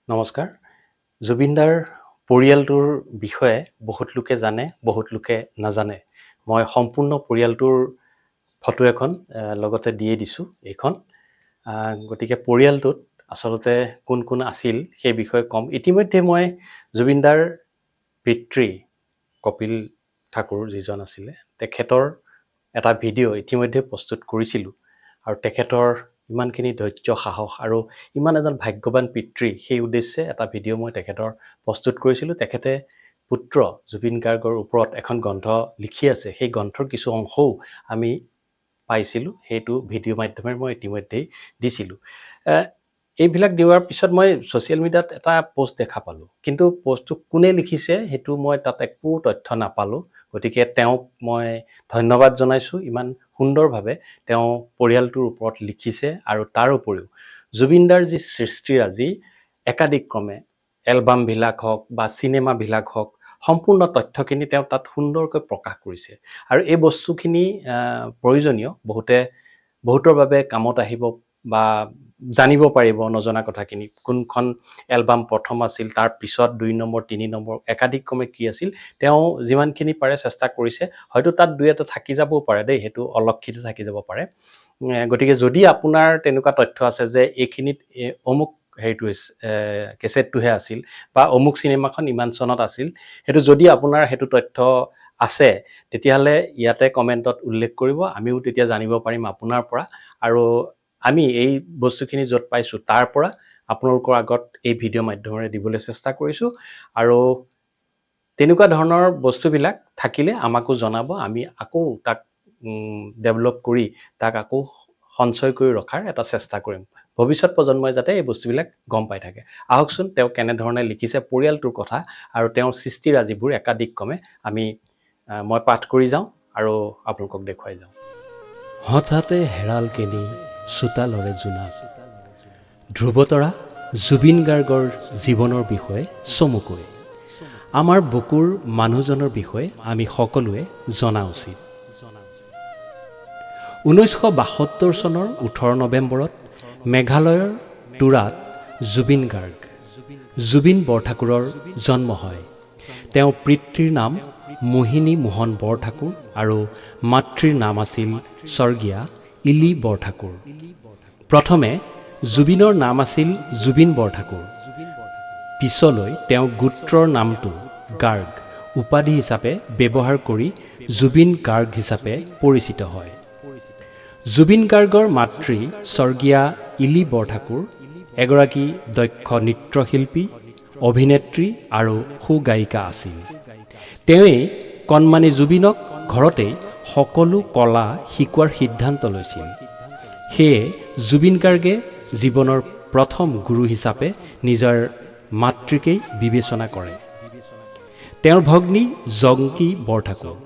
নমস্কাৰ। জুবিনদাৰ পৰিয়ালটোৰ বিষয়ে বহুত লোকে জানে, বহুত লোকে নাজানে। মই সম্পূৰ্ণ পৰিয়ালটোৰ ফটো এখন লগতে দিয়ে দিছোঁ এইখন। গতিকে পৰিয়ালটোত আচলতে কোন কোন আছিল সেই বিষয়ে ক'ম। ইতিমধ্যে মই জুবিনদাৰ পিতৃ কপিল ঠাকুৰ যিজন আছিলে, তেখেতৰ এটা ভিডিঅ' ইতিমধ্যে প্ৰস্তুত কৰিছিলোঁ আৰু তেখেতৰ ইমানখিনি ধৈৰ্য, সাহস আৰু ইমান এজন ভাগ্যৱান পিতৃ, সেই উদ্দেশ্যে এটা ভিডিঅ' মই তেখেতৰ প্ৰস্তুত কৰিছিলোঁ। তেখেতে পুত্ৰ জুবিন গাৰ্গৰ ওপৰত এখন গ্ৰন্থ লিখি আছে, সেই গ্ৰন্থৰ কিছু অংশও আমি পাইছিলোঁ, সেইটো ভিডিঅ' মাধ্যমেৰে মই ইতিমধ্যেই দিছিলোঁ। এইবিলাক দিয়াৰ পিছত মই ছ'চিয়েল মিডিয়াত এটা পষ্ট দেখা পালোঁ, কিন্তু পষ্টটো কোনে লিখিছে সেইটো মই তাত একো তথ্য নাপালোঁ। গতিকে তেওঁক মই ধন্যবাদ জনাইছোঁ, ইমান সুন্দৰভাৱে তেওঁ পৰিয়ালটোৰ ওপৰত লিখিছে। আৰু তাৰ উপৰিও জুবিনদাৰ যি সৃষ্টিৰাজি একাদিক্ৰমে এলবামবিলাক হওক বা চিনেমাবিলাক হওক, সম্পূৰ্ণ তথ্যখিনি তেওঁ তাত সুন্দৰকৈ প্ৰকাশ কৰিছে। আৰু এই বস্তুখিনি প্ৰয়োজনীয়, বহুতৰ বাবে কামত আহিব বা জানিব পাৰিব নজনা কথাখিনি, কোনখন এলবাম প্ৰথম আছিল, তাৰ পিছত 2 নম্বৰ, 3 নম্বৰ একাদিক্ৰমে কি আছিল, তেওঁ যিমানখিনি পাৰে চেষ্টা কৰিছে। হয়তো তাত দুই এটা থাকি যাবও পাৰে দেই, সেইটো অলক্ষিত থাকি যাব পাৰে। গতিকে যদি আপোনাৰ তেনেকুৱা তথ্য আছে যে এইখিনিত অমুক হেৰিটো কেছেটটোহে আছিল বা অমুক চিনেমাখন ইমান চনত আছিল, সেইটো যদি আপোনাৰ সেইটো তথ্য আছে তেতিয়াহ'লে ইয়াতে কমেণ্টত উল্লেখ কৰিব, আমিও তেতিয়া জানিব পাৰিম আপোনাৰ পৰা। আৰু আমি এই বস্তুখিনি য'ত পাইছোঁ তাৰ পৰা আপোনালোকৰ আগত এই ভিডিঅ' মাধ্যমেৰে দিবলৈ চেষ্টা কৰিছোঁ। আৰু তেনেকুৱা ধৰণৰ বস্তুবিলাক থাকিলে আমাকো জনাব, আমি আকৌ তাক ডেভেলপ কৰি তাক আকৌ সঞ্চয় কৰি ৰখাৰ এটা চেষ্টা কৰিম, ভৱিষ্যত প্ৰজন্মই যাতে এই বস্তুবিলাক গম পাই থাকে। আহকচোন তেওঁ কেনেধৰণে লিখিছে পৰিয়ালটোৰ কথা আৰু তেওঁৰ সৃষ্টিৰাজিবোৰ একাদিক্ৰমে মই পাঠ কৰি যাওঁ আৰু আপোনালোকক দেখুৱাই যাওঁ। হঠাতে হেৰাল কেনি চোতালৰে জোনাক। ধ্ৰুৱতৰা জুবিন গাৰ্গৰ জীৱনৰ বিষয়ে চমুকৈ। আমাৰ বুকুৰ মানুহজনৰ বিষয়ে আমি সকলোৱে জনা উচিত। 1972 চনৰ 18 নৱেম্বৰত মেঘালয়ৰ তুৰাত জুবিন গাৰ্গ, জুবিন বৰঠাকুৰৰ জন্ম হয়। তেওঁৰ পিতৃৰ নাম মোহিনী মোহন বৰঠাকুৰ আৰু মাতৃৰ নাম আছিল স্বৰ্গীয়া ইলি বৰঠাকুৰ। প্ৰথমে জুবিনৰ নাম আছিল জুবিন বৰঠাকুৰ, পিছলৈ তেওঁ গোত্ৰৰ নামটো গাৰ্গ উপাধি হিচাপে ব্যৱহাৰ কৰি জুবিন গাৰ্গ হিচাপে পৰিচিত হয়। জুবিন গাৰ্গৰ মাতৃ স্বৰ্গীয়া ইলি বৰঠাকুৰ এগৰাকী দক্ষ নৃত্যশিল্পী, অভিনেত্ৰী আৰু সুগায়িকা আছিল। তেওঁৱেই কণমানি জুবিনক ঘৰতেই সকলো কলা শিকোৱাৰ সিদ্ধান্ত লৈছিল। সেয়ে জুবিন গাৰ্গে জীৱনৰ প্ৰথম গুৰু হিচাপে নিজৰ মাতৃকেই বিবেচনা কৰে। তেওঁৰ ভগ্নী জংকী বৰঠাকুৰ।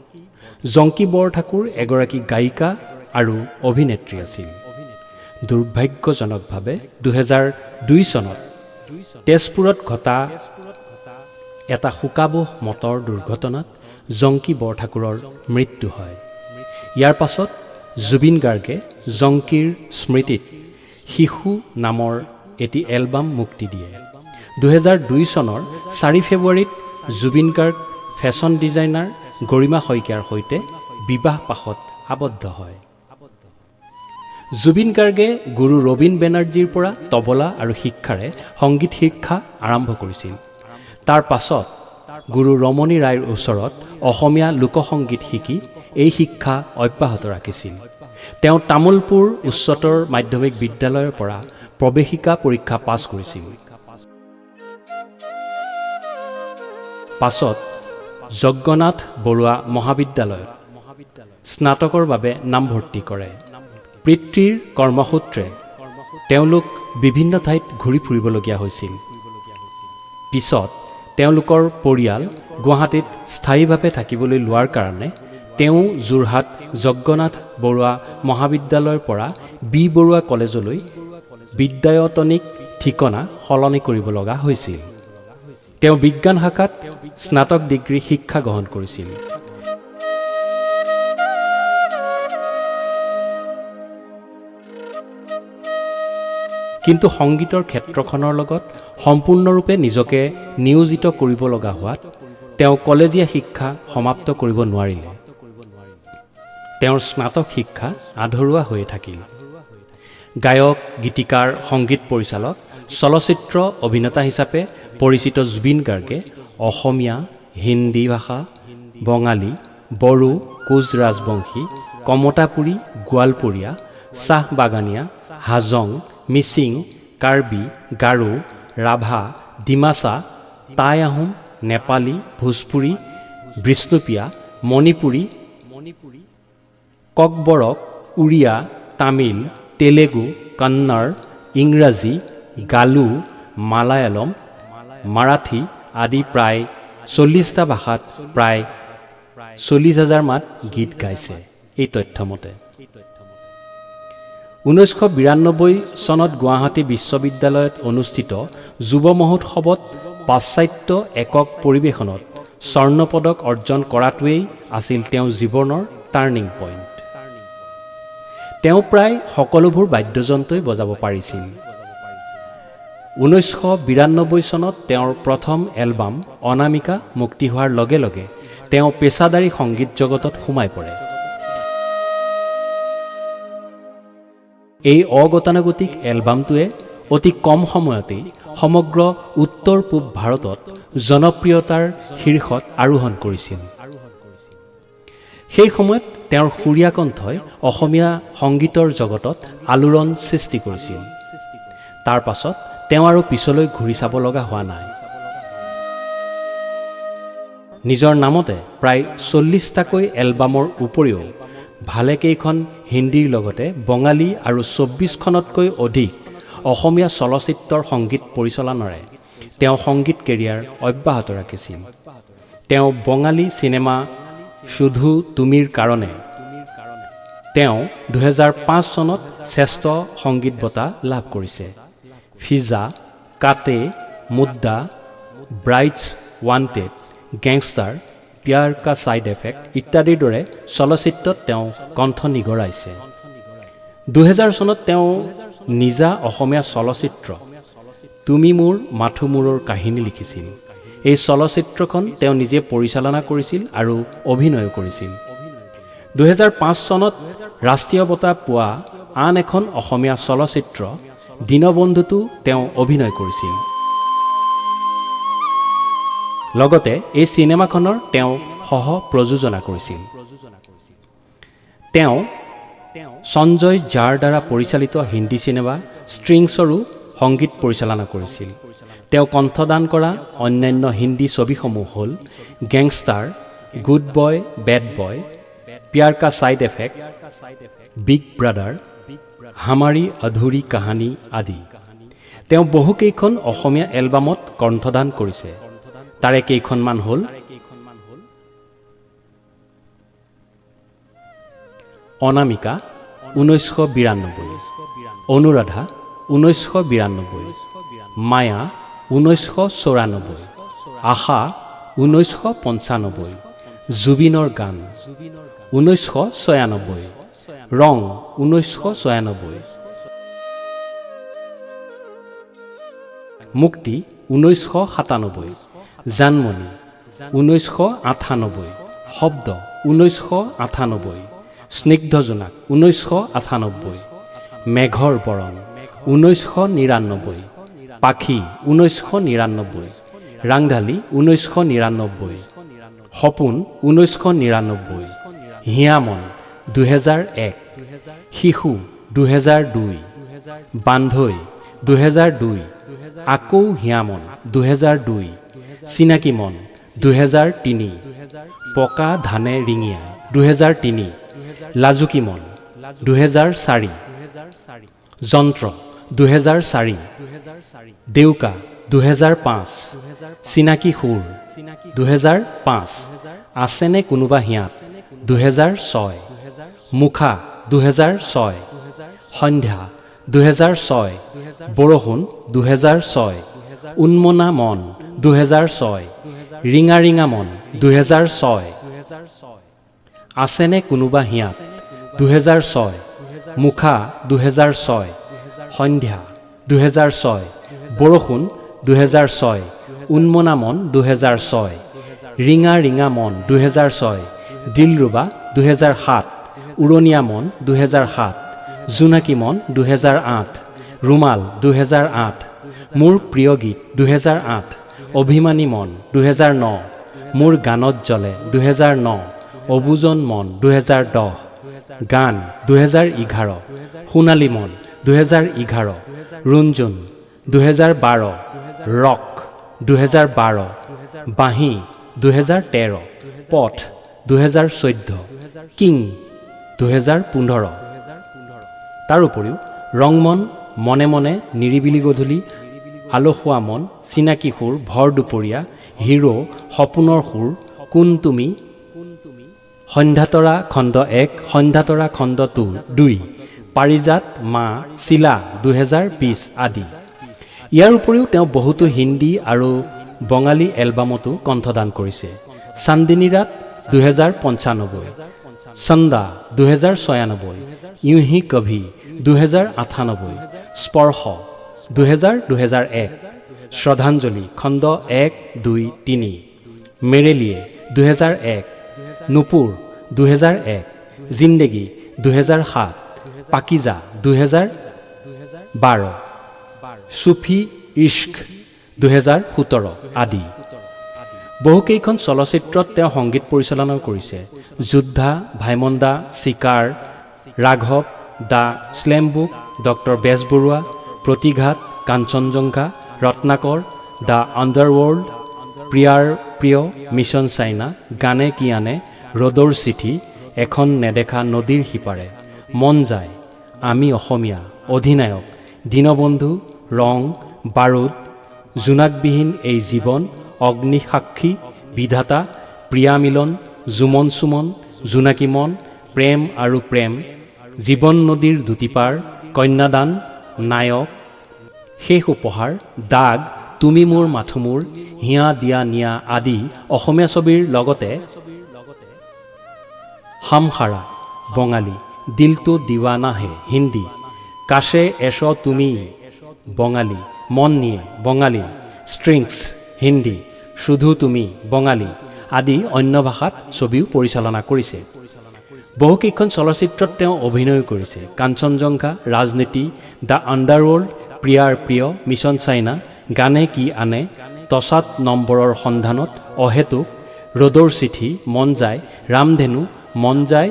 জংকী বৰঠাকুৰ এগৰাকী গায়িকা আৰু অভিনেত্ৰী আছিল। দুৰ্ভাগ্যজনকভাৱে 2002 চনত তেজপুৰত ঘটা এটা শোকাবহ মটৰ দুৰ্ঘটনাত জংকী বৰঠাকুৰৰ মৃত্যু হয়। ইয়াৰ পাছত জুবিন গাৰ্গে জংকীৰ স্মৃতিত শিশু নামৰ এটি এলবাম মুক্তি দিয়ে। 2002 চনৰ 4 ফেব্ৰুৱাৰীত জুবিন গাৰ্গ ফেশ্বন ডিজাইনাৰ গৰিমা শইকীয়াৰ সৈতে বিবাহ পাশত আবদ্ধ হয়। জুবিন গাৰ্গে গুৰু ৰবীন বেনাৰ্জীৰ পৰা তবলা আৰু শিক্ষাৰে সংগীত শিক্ষা আৰম্ভ কৰিছিল। তাৰ পাছত গুৰু ৰমণী ৰায়ৰ ওচৰত অসমীয়া লোকসংগীত শিকি এই শিক্ষা অব্যাহত ৰাখিছিল। তেওঁ তামোলপুৰ উচ্চতৰ মাধ্যমিক বিদ্যালয়ৰ পৰা প্ৰৱেশিকা পৰীক্ষা পাছ কৰিছিল। পাছত জগন্নাথ বৰুৱা মহাবিদ্যালয়ত স্নাতকৰ বাবে নামভৰ্তি কৰে। পিতৃৰ কৰ্মসূত্ৰে তেওঁলোক বিভিন্ন ঠাইত ঘূৰি ফুৰিবলগীয়া হৈছিল। পিছত তেওঁলোকৰ পৰিয়াল গুৱাহাটীত স্থায়ীভাৱে থাকিবলৈ লোৱাৰ কাৰণে তেওঁ যোৰহাট জগন্নাথ বৰুৱা মহাবিদ্যালয়ৰ পৰা বি বৰুৱা কলেজলৈ বিদ্যায়তনিক ঠিকনা সলনি কৰিব লগা হৈছিল। তেওঁ বিজ্ঞান শাখাত স্নাতক ডিগ্ৰী শিক্ষা গ্ৰহণ কৰিছিল। কিন্তু সংগীতৰ ক্ষেত্ৰখনৰ লগত সম্পূৰ্ণৰূপে নিজকে নিয়োজিত কৰিব লগা হোৱাত তেওঁ কলেজীয়া শিক্ষা সমাপ্ত কৰিব নোৱাৰিলে। তেওঁৰ স্নাতক শিক্ষা আধৰুৱা হৈয়ে থাকিল। গায়ক, গীতিকাৰ, সংগীত পৰিচালক, চলচ্চিত্ৰ অভিনেতা হিচাপে পৰিচিত জুবিন গাৰ্গে অসমীয়া, হিন্দী ভাষা, বঙালী, বড়ো, কোচ ৰাজবংশী, কমতাপুৰী, গোৱালপৰীয়া, চাহ বাগানীয়া, হাজং, মিচিং, কাৰ্বি, গাৰো, ৰাভা, ডিমাচা, টাই আহোম, নেপালী, ভোজপুৰী, বিষ্ণুপ্ৰিয়া, মণিপুৰী, ককবৰক, উৰিয়া, তামিল, তেলেগু, কন্নড়, ইংৰাজী, গালু, মালায়ালম, মাৰাঠী আদি প্ৰায় 40টা ভাষাত প্ৰায় 40,000 মাত গীত গাইছে এই তথ্যমতে। 1992 চনত গুৱাহাটী বিশ্ববিদ্যালয়ত অনুষ্ঠিত যুৱ মহোৎসৱত পাশ্চাত্য একক পৰিৱেশনত স্বৰ্ণপদক অৰ্জন কৰাটোৱেই আছিল তেওঁৰ জীৱনৰ টাৰ্ণিং পইণ্ট। তেওঁ প্ৰায় সকলোবোৰ বাদ্যযন্ত্ৰই বজাব পাৰিছিল। 1992 চনত তেওঁৰ প্ৰথম এলবাম অনামিকা মুক্তি হোৱাৰ লগে লগে তেওঁ পেছাদাৰী সংগীত জগতত সোমাই পৰে। এই অগতানুগতিক এলবামটোৱে অতি কম সময়তেই সমগ্ৰ উত্তৰ পূব ভাৰতত জনপ্ৰিয়তাৰ শীৰ্ষত আৰোহণ কৰিছিল। সেই সময়ত তেওঁৰ সুৰীয়া কণ্ঠই অসমীয়া সংগীতৰ জগতত আলোড়ন সৃষ্টি কৰিছিল। তাৰ পাছত তেওঁ আৰু পিছলৈ ঘূৰি চাব লগা হোৱা নাই। নিজৰ নামতে প্ৰায় 40টাকৈ এলবামৰ উপৰিও ভালেকেইখন হিন্দীৰ লগতে বঙালী আৰু 24খনতকৈ অধিক অসমীয়া চলচ্চিত্ৰৰ সংগীত পৰিচালনাৰে তেওঁ সংগীত কেৰিয়াৰ অব্যাহত ৰাখিছিল। তেওঁ বঙালী চিনেমা শুধু তুমিৰ কাৰণে তেওঁ 2005 চনত শ্ৰেষ্ঠ সংগীত বঁটা লাভ কৰিছে। Fiza, Kaante, Mudda, Brides Wanted, Gangster, Pyaar Ka Side Effect ইত্যাদিৰ দৰে চলচ্চিত্ৰত তেওঁ কণ্ঠ নিগৰাইছে। 2000 চনত তেওঁ নিজা অসমীয়া চলচ্চিত্ৰ তুমি মোৰ মাথো মোৰৰ কাহিনী লিখিছিল। এই চলচ্চিত্ৰখন তেওঁ নিজে পৰিচালনা কৰিছিল আৰু অভিনয়ো কৰিছিল। 2005 চনত ৰাষ্ট্ৰীয় বঁটা পোৱা আন এখন অসমীয়া চলচ্চিত্ৰ দীনবন্ধুতো তেওঁ অভিনয় কৰিছিল। লগতে এই চিনেমাখনৰ তেওঁ সহ প্ৰযোজনা কৰিছিল। তেওঁ সঞ্জয় ঝাৰ দ্বাৰা পৰিচালিত হিন্দী চিনেমা ষ্ট্ৰিংছৰো সংগীত পৰিচালনা কৰিছিল। তেওঁ কণ্ঠদান কৰা অন্যান্য হিন্দী ছবিসমূহ হ'ল Gangster, Good Boy Bad Boy, Pyaar Ka Side Effect, Big Brother, Hamari Adhuri Kahani আদি। তেওঁ বহুকেইখন অসমীয়া এলবামত কণ্ঠদান কৰিছে। তাৰে কেইখনমান হ'ল অনামিকা 1992, অনুৰাধা 1992, মায়া 1994, আশা 1995, জুবিনৰ গান 1996, ৰং 1996, মুক্তি 1997, জানমণি 1998, শব্দ 1998, স্নিগ্ধ জোনাক 1998, মেঘৰ বৰণ 1999, পাখি 1999, ৰাংঢালী 1999, সপোন 1999, হিয়ামন 2001, শিশু 2002, বান্ধৈ 2002, আকৌ হিয়ামন 2002, চিনাকি মন 2003, পকা ধানে ৰিঙিয়াই 2003, লাজুকী মন 2004, যন্ত্ৰ 2004, দেউকা 2005, চিনাকি সুৰ 2005, আছেনে কোনোবা হিয়াত 2006, মুখা 2006, সন্ধ্যা 2006, বৰষুণ 2006, উন্মনা মন 2006, ৰিঙা ৰিঙা মন 2006, আছেনে কোনোবা হিয়াত 2006, মুখা 2006, সন্ধ্যা 2006, বৰষুণ 2006, উন্মনা মন 2006, ৰিঙা ৰিঙা মন 2006, দিলৰুবা 2007, উৰণীয়া মন 2007, জোনাকী মন 2008, ৰুমাল 2008, মোৰ প্ৰিয় গীত 2008, অভিমানী মন 2009, মোৰ গানত জ্বলে 2009, অবুজন মন 2010, গান 2011, সোণালী মন 2011, ৰুণজুন 2012, ৰক 2012, বাঁহী 2013, পথ 2014, কিং 2015। তাৰ উপৰিও ৰংমন, মনে মনে, নিৰিবিলি গধূলি, আলসুৱা মন, চিনাকি সুৰ, ভৰ দুপৰীয়া, হিৰ', সপোনৰ সুৰ, কোন তুমি, সন্ধ্যাতৰা খণ্ড 1, সন্ধ্যাতৰা খণ্ড 2, পাৰিজাত, মা, চিলা 2020 আদি। ইয়াৰ উপৰিও তেওঁ বহুতো হিন্দী আৰু বঙালী এলবামতো কণ্ঠদান কৰিছে। চান্দিনী ৰাত 2095, চন্দা 2096, ইউহি কভি 2098, স্পৰ্শ 2001, শ্ৰদ্ধাঞ্জলি খণ্ড 1, 2, 3, মেৰেলিয়ে 2001, নুপুৰ 2001, জিন্দেগী 2007, পাকিজা 2012, চুফি ইশ্ক 2017 আদি। বহুকেইখন চলচ্চিত্ৰত তেওঁ সংগীত পৰিচালনাও কৰিছে। Yoddha, Bhaimonda, Chikar, Raghav, the slam book, doctor Bezbaroa, Pratighat, Kanchenjungha, Ratnakar, the underworld, প্ৰিয়াৰ প্ৰিয়, মিছন চাইনা, গানে কি আনে, ৰ'দৰ চিঠি, এখন নেদেখা নদীৰ সিপাৰে, মন যায়, আমি অসমীয়া, অধিনায়ক, দীনবন্ধু, ৰং, বাৰুদ, জোনাকবিহীন এই জীৱন, অগ্নিসাক্ষী, বিধাতা, প্ৰিয়া মিলন, জুমন চুমন, জোনাকী মন, প্ৰেম আৰু প্ৰেম, জীৱন নদীৰ দুটি পাৰ, কন্যাদান, নায়ক, শেষ উপহাৰ, দাগ, তুমি মোৰ মাথো মোৰ, হিয়া দিয়া নিয়া আদি অসমীয়া ছবিৰ লগতে হামহাৰা বঙালী, দিলটো দিৱানা হে হিন্দী, কাশে এশ তুমি বঙালী, মন নিয়ে বঙালী, ষ্ট্ৰিংছ হিন্দী, শুধু তুমি বঙালী আদি অন্য ভাষাত ছবিও পৰিচালনা কৰিছে। বহুকেইখন চলচ্চিত্ৰত তেওঁ অভিনয় কৰিছে। কাঞ্চনজংঘা, ৰাজনীতি, the underworld, প্ৰিয়াৰ প্ৰিয়, মিছন চাইনা, গানে কি আনে, তছাত নম্বৰৰ সন্ধানত, অহেতুক, ৰ'দৰ চিঠি, মন যায়, ৰামধেনু, মন যায়,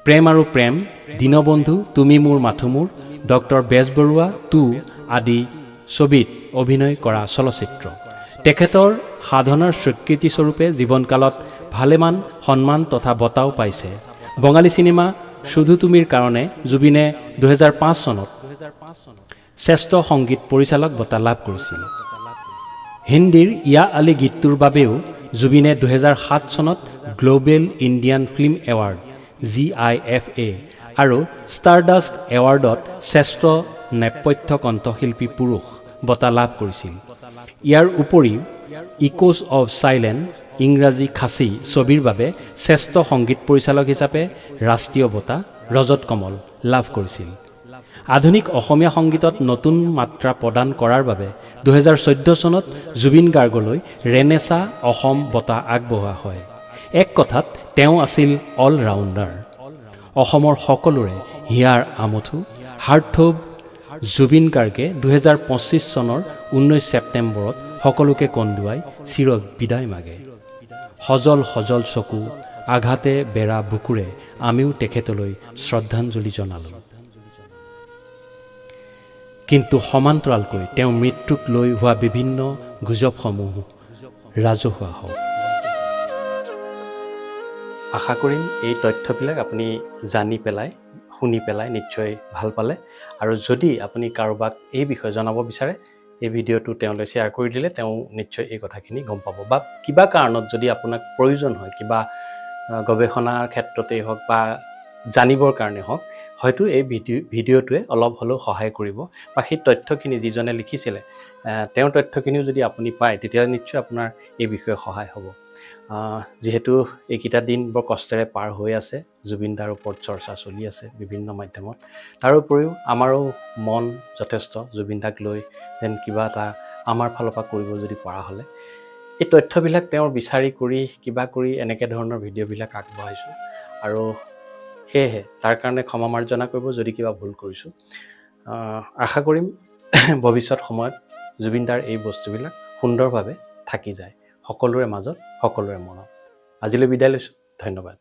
প্ৰেম আৰু প্ৰেম, দীনবন্ধু, তুমি মোৰ মাথো মোৰ, ডক্টৰ বেজবৰুৱা টু আদি ছবিত অভিনয় কৰা চলচ্চিত্ৰ। তেখেতৰ সাধনাৰ স্বীকৃতিস্বৰূপে জীৱনকালত ভালেমান সন্মান তথা বঁটাও পাইছে। বঙালী চিনেমা শুধু তুমিৰ কাৰণে জুবিনে 2005 চনত শ্ৰেষ্ঠ সংগীত পৰিচালক বঁটা লাভ কৰিছিল। হিন্দীৰ ইয়া আলী গীতটোৰ বাবেও জুবিনে 2007 চনত global Indian film award GIFA আৰু ষ্টাৰডাষ্ট এৱাৰ্ডত শ্ৰেষ্ঠ নেপথ্য কণ্ঠশিল্পী পুৰুষ বঁটা লাভ কৰিছিল। ইয়াৰ উপৰিও ইকোজ অৱ চাইলেণ্ট ইংৰাজী খাচী ছবিৰ বাবে শ্ৰেষ্ঠ সংগীত পৰিচালক হিচাপে ৰাষ্ট্ৰীয় বঁটা ৰজত কমল লাভ কৰিছিল। আধুনিক অসমীয়া সংগীতত নতুন মাত্ৰা প্ৰদান কৰাৰ বাবে 2014 চনত জুবিন গাৰ্গলৈ ৰেনেচা অসম বঁটা আগবঢ়োৱা হয়। এক কথাত তেওঁ আছিল অল ৰাউণ্ডাৰ। অসমৰ সকলোৰে হিয়াৰ আমঠু হাৰ্টথ্ৰব জুবিন গাৰ্গে 2025 চনৰ 19 ছেপ্টেম্বৰত সকলোকে কন্দুৱাই চিৰ বিদায় মাগে। সজল সজল চকু, আঘাতে বেৰা বুকুৰে আমিও তেখেতলৈ শ্ৰদ্ধাঞ্জলি জনালোঁ। কিন্তু সমান্তৰালকৈ তেওঁৰ মৃত্যুক লৈ হোৱা বিভিন্ন গুজৱসমূহ ৰাজহুৱা হওক। আশা কৰিম এই তথ্যবিলাক আপুনি জানি পেলাই, শুনি পেলাই নিশ্চয় ভাল পালে। আৰু যদি আপুনি কাৰোবাক এই বিষয়ে জনাব বিচাৰে, এই ভিডিঅ'টো তেওঁলৈ শ্বেয়াৰ কৰি দিলে তেওঁ নিশ্চয় এই কথাখিনি গম পাব। বা কিবা কাৰণত যদি আপোনাক প্ৰয়োজন হয়, কিবা গৱেষণাৰ ক্ষেত্ৰতেই হওক বা জানিবৰ কাৰণে হওক, হয়তো এই ভিডিঅ'টোৱে অলপ হ'লেও সহায় কৰিব। বা সেই তথ্যখিনি যিজনে লিখিছিলে, তেওঁৰ তথ্যখিনিও যদি আপুনি পায়, তেতিয়া নিশ্চয় আপোনাৰ এই বিষয়ে সহায় হ'ব। যিহেতু এইকেইটা দিন বৰ কষ্টেৰে পাৰ হৈ আছে, জুবিন দাৰ ওপৰত চৰ্চা চলি আছে বিভিন্ন মাধ্যমত, তাৰোপৰিও আমাৰো মন যথেষ্ট জুবিন দাক লৈ যেন কিবা এটা আমাৰ ফালৰ পৰা কৰিব যদি পৰা হ'লে। এই তথ্যবিলাক তেওঁৰ বিচাৰি কৰি কিবা কৰি এনেকৈ ধৰণৰ ভিডিঅ'বিলাক আগবঢ়াইছোঁ আৰু সেয়েহে তাৰ কাৰণে ক্ষমা মাৰ্জনা কৰিব যদি কিবা ভুল কৰিছোঁ। আশা কৰিম ভৱিষ্যত সময়ত জুবিন দাৰ এই বস্তুবিলাক সুন্দৰভাৱে থাকি যায় সকলোৰে মাজত, সকলোৰে মনত। আজিলৈ বিদায় লৈছোঁ, ধন্যবাদ।